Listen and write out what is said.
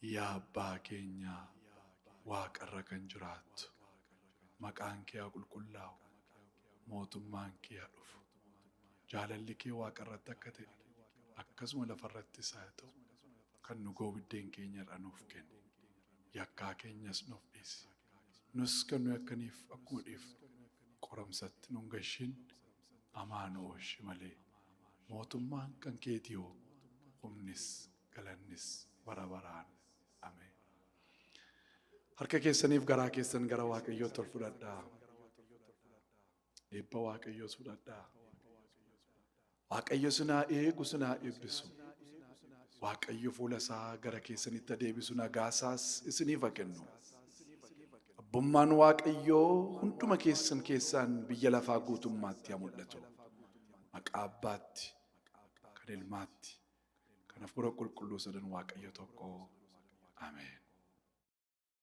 Yaa Abbaa keenyaa waaqarra kan jiraattu, maqaan kee haa qulqullaa'u, mootummaan kee haa dhufu. Jaalalli kee waaqarratti akka ta'e, akkasuma lafarrattis haa ta'u. Kan nu ga'u biddeen keenya irra nuuf kenni. Yakkaa keenyas nuuf dhiisi. Nus kan nu yakkaniif akkuma dhiifnu, qoramsatti nun gashin, hamaa nu oolchi malee. Mootummaan kan keetii hoo, humnis galannis bara baraan. Ameen. Harka keessaniif garaa keessan gara Waaqayyootti ol fudhadhaa. Eebba Waaqayyoos fudhadhaa. Waaqayyo sinaa eegu, sinaa eebbisu. Waaqayyo fuula isaa gara keessanitti adeebisu, nagaa isaas isiniif haa kennu. Abbummaan Waaqayyoo hunduma keessan keessaan biyya lafaa guutummaatti haa mul'atu. Maqaa Abbaatti, kan Ilmaatti, kan Hafuura Qulqulluu sadan Waaqayyo tokko.